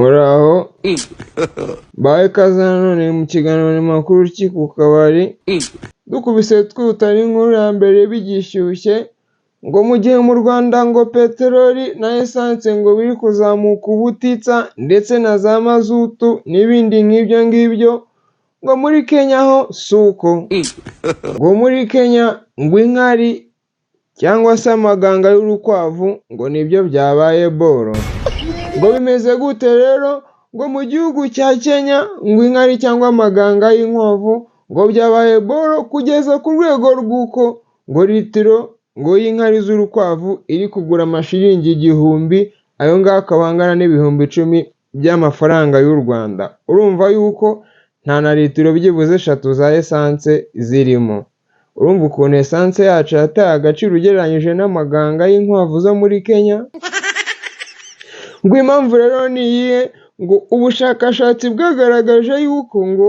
Muraho, mbahaye ikaze nanone mu kiganiro ni makuru ki ku kabari, dukubise twihuta n'inkuru ya mbere bigishyushye, ngo mu gihe mu Rwanda ngo peteroli na esanse ngo biri kuzamuka ubutitsa ndetse na za mazutu n'ibindi nk'ibyo ngibyo, ngo muri Kenya ho si uko, ngo muri Kenya ngo inkari cyangwa se amaganga y'urukwavu ngo nibyo byabaye boro. Ngo bimeze gute rero? Ngo mu gihugu cya Kenya ngo inkari cyangwa amaganga y'inkwavu ngo byabaye boro kugeza ku rwego rw'uko ngo litiro ngo y'inkari z'urukwavu iri kugura amashiringi 1000, ayo ngayo akaba angana n'10,000 by'amafaranga y'u Rwanda. Urumva yuko nta na litiro byibuze 3 za esanse zirimo. Urumva ukuntu esanse yacu yataye agaciro ugereranyije n'amaganga y'inkwavu zo muri Kenya? Ngo impamvu rero ni iyihe? Ngo ubushakashatsi bwagaragaje yuko ngo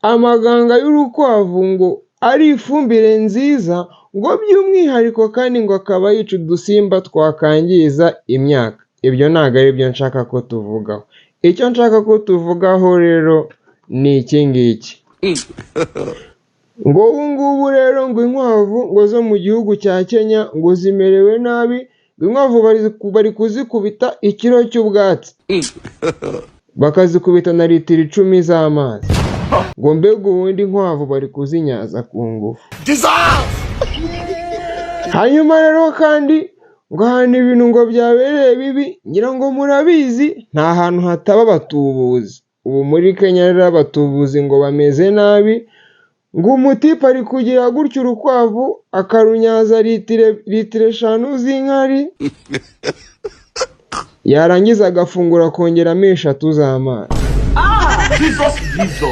amaganga y'urukwavu ngo ari ifumbire nziza, ngo by'umwihariko kandi ngo akaba yica udusimba twakangiza imyaka. Ibyo ntabwo ari byo nshaka ko tuvugaho. Icyo nshaka ko tuvugaho rero ni iki ngiki. Ngo ubu ngubu rero ngo inkwavu ngo zo mu gihugu cya Kenya ngo zimerewe nabi, ngo inkwavu bari kuzikubita ikiro cy'ubwatsi, bakazikubita na litiro 10 z'amazi. Ngo mbega ubundi inkwavu bari kuzinyaza ku ngufu. Hanyuma rero kandi ngo ahantu ibintu ngo byabereye bibi, ngira ngo murabizi nta hantu hataba abatubuzi. Ubu muri Kenya rero abatubuzi ngo bameze nabi, ngo umutipe ari kugira gutya urukwavu akarunyaza litiro 5 z'inkari, yarangiza agafungura akongeramo 3 z'amazi.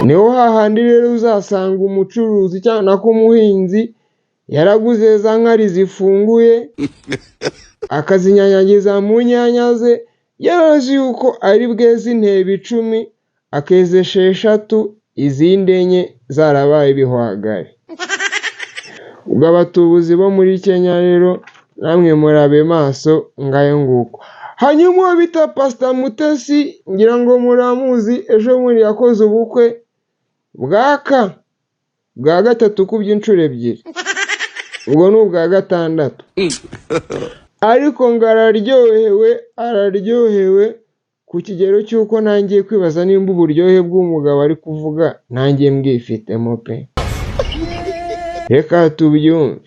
Niho hahandi rero uzasanga umucuruzi cyangwa nako umuhinzi yaraguze za nkari zifunguye, akazinyanyagiza mu nyanya ze, yarazi yuko ari bweze intebo 10, akeza 6, izindi 4 zarabaye ibihwagari. Ubwo abatubuzi bo muri Kenya rero namwe murabe maso, ngayo nguko. Hanyuma uwo bita Pastor Mutesi ngira ngo muramuzi, ejo bundi yakoze ubukwe bwaka bwa gatatu kubye inshuro 2, ubwo ni ubwa 6. Ariko ngo araryohewe, araryohewe ku kigero cy'uko ntangiye kwibaza nimba uburyohe bw'umugabo ari kuvuga nanjye mbwifitemo pe. Reka tubyumve.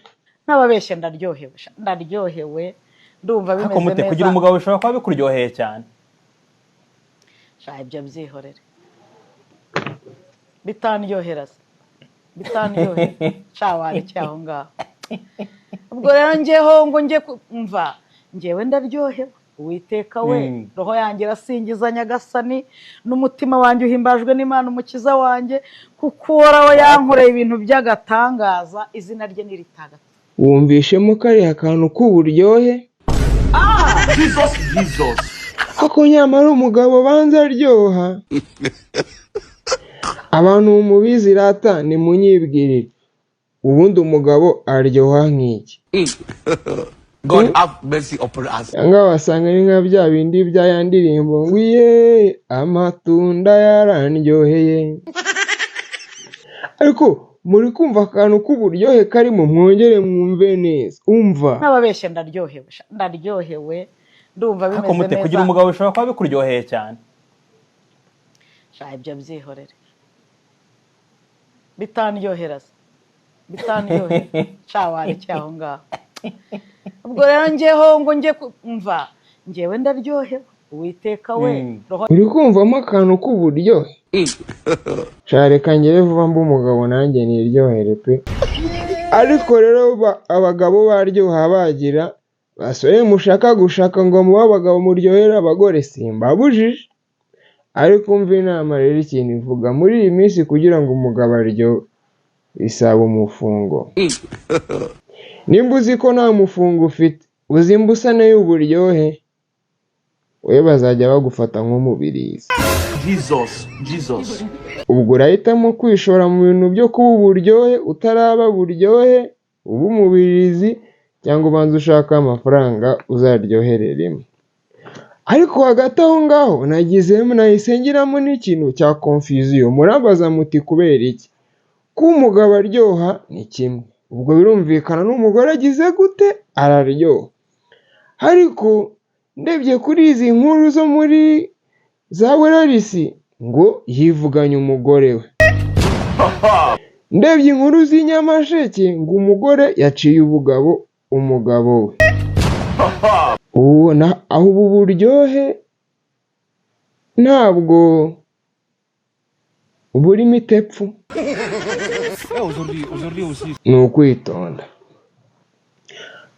Ntababeshye ndaryohewe, sha, ndaryohewe, ndumva Ariko bimeze mute kugira neza. umugabo bishobora kuba bikuryoheye cyane. Sha, ibyo byihorere, bitandyohera se, bitandyohera sha, warekeye aho ngaho. Ubwo rero njyeho ngo njye mva njyewe ndaryohewe, Uwiteka we. Roho yanjye irasingiza Nyagasani, n'umutima wanjye uhimbajwe n'Imana umukiza wanjye, kuko Uhoraho yankoreye ibintu by'agatangaza, izina rye ni ritagatifu. Wumvishemo kariya kantu k'uburyohe? Ako nyamara umugabo banza aryoha. Abantu mubizi rata nimunyibwirire, ubundi umugabo aryoha nk'iki? God have mercy upon us. Cyangwa wasanga ari nka bya bindi bya ya ndirimbo ngo iye amatunda yarandyoheye. Ariko muri kumva akantu k'uburyohe karimo, mwongere mwumve neza. Umva. Ntababeshye ndaryohewe, sha, ndaryohewe, ndumva Ariko bimeze mute kugira neza. umugabo bishobora kuba bikuryoheye cyane. Sha, ibyo byihorere, bitandyohera se, bitandyohera sha, warekeye aho ngaho. Ubwo rero njyeho ngo njye mva njyewe ndaryohewe, Uwiteka we. Roho Uri kumvamo akantu k'uburyohe? Sha, reka ngere vuba mbe umugabo nanjye niryohere pe. Ariko rero abagabo baryoha bagira basore mushaka gushaka ngo mube abagabo muryohere abagore, simbabujije. Ariko umva inama rero ikintu ivuga muri iyi minsi, kugira ngo umugabo aryohe bisaba umufungo. Nimba uzi ko nta mufungo ufite, uzi imbusane y'uburyohe, we bazajya bagufata nk'umubirizi. Jesus, Jesus. Ubwo urahitamo kwishora mu bintu byo kuba uburyohe utaraba buryohe, uba umubirizi, cyangwa ubanza ushaka amafaranga uzaryohere rimwe. Ariko hagati aho ngaho nagizemo nahise ngiramo n'ikintu cya confusion. Murambaza muti kubera iki? Kuba umugabo aryoha ni kimwe, ubwo birumvikana n'umugore agize gute araryoha. Ariko ndebye kuri izi nkuru zo muri za Werarisi ngo yivuganye umugore we. Ndebye inkuru z'i Nyamasheke ngo umugore yaciye ubugabo umugabo we. Ubona aho ubu buryohe ntabwo burimo itepfu, ni ukwitonda.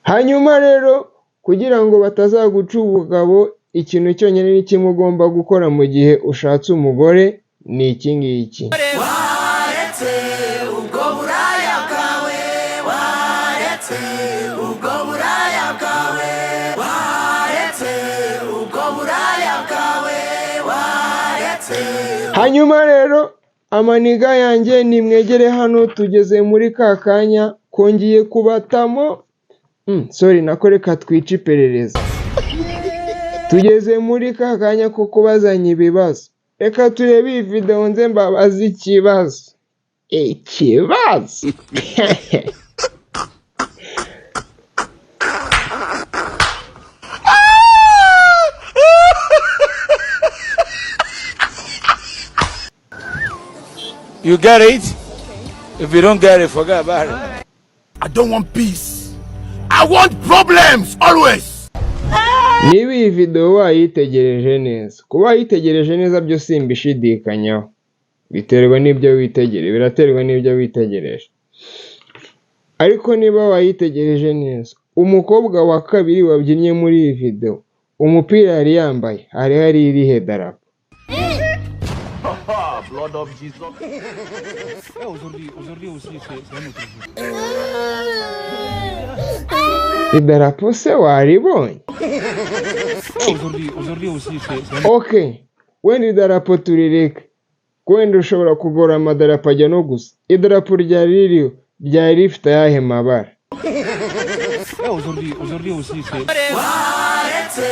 Hanyuma rero kugira ngo batazaguca ubugabo, ikintu cyonyine ni kimwe ugomba gukora mu gihe ushatse umugore ni iki ngiki. Waretse ubwo buraya bwawe, waretse ubwo buraya bwawe, waretse ubwo buraya bwawe, waretse. Hanyuma rero amaniga yanjye nimwegere hano, tugeze muri ka kanya kongeye kubatamo. Sorry, nako reka twice iperereza. Tugeze muri ka kanya ko kubazanya ibibazo. Reka turebe iyi video nze mbabaze ikibazo. Ikibazo. You get it? If you don't get it, forget about it. I don't want peace. I want problems always. Niba iyi video wayitegereje neza, kuba wayitegereje neza byo simbishidikanyaho, biterwa n'ibyo witegereje, biraterwa n'ibyo witegereje. Ariko niba wayitegereje neza, umukobwa wa kabiri wabyinnye muri iyi video, umupira yari yambaye hari hari irihe darapo? Blood of Jesus. Idarapo se waribonye? Ok, wenda idarapo turireke, wenda ushobora kugora amadarapo ajya no gusa. Idarapo ryari ririho ryari rifite ayahe mabara? Waretse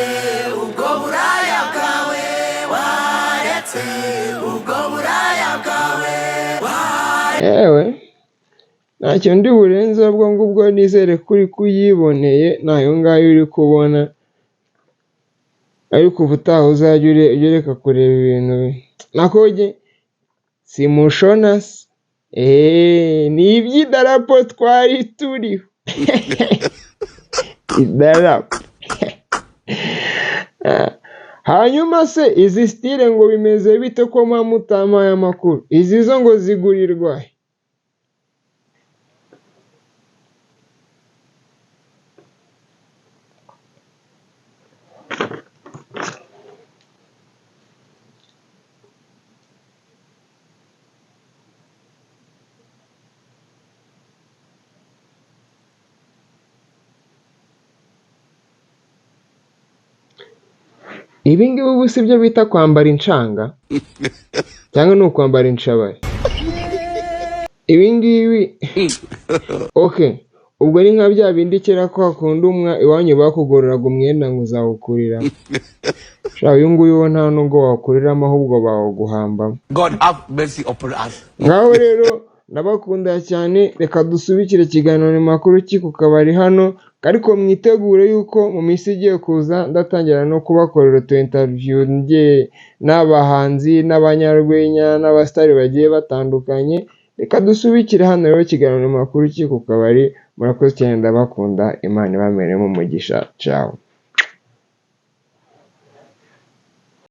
ubwo buraya bwawe, waretse ubwo buraya bwawe. Yewe ntacyo ndi burenze ubwo ngubwo, nizere ko uri kuyiboneye nayo ngayo uri kubona, ariko ubutaha uzajya ujye ureka kureba ibintu nakoge simushona se ni iby'idarapo twari turiho idarapo. Hanyuma se izi style ngo bimeze bite ko muba mutampaye amakuru? Izi zo ngo zigurirwa he? Ibi ngibi ubu si byo bita kwambara incanga cyangwa ni ukwambara inshabari? Ibi ngibi ok, ubwo ni nka bya bindi kera ko hakunda umwa iwanyu bakugororaga umwenda ngo uzawukuriramo. Sha uyu nguyu wo nta nubwo wawukuriramo ahubwo bawuguhambamo. God have mercy upon us. Ngaho rero ndabakunda cyane, reka dusubikire ikiganiro makuru ki ku kabari hano, ariko mwitegure yuko mu minsi igiye kuza ndatangira no kubakorera utu interview ngiye n'abahanzi n'abanyarwenya n'abasitari bagiye batandukanye. Reka dusubikire hano rero ikiganiro makuru ki ku kabari. Murakoze cyane, ndabakunda, Imana ibameremo umugisha. Ciao.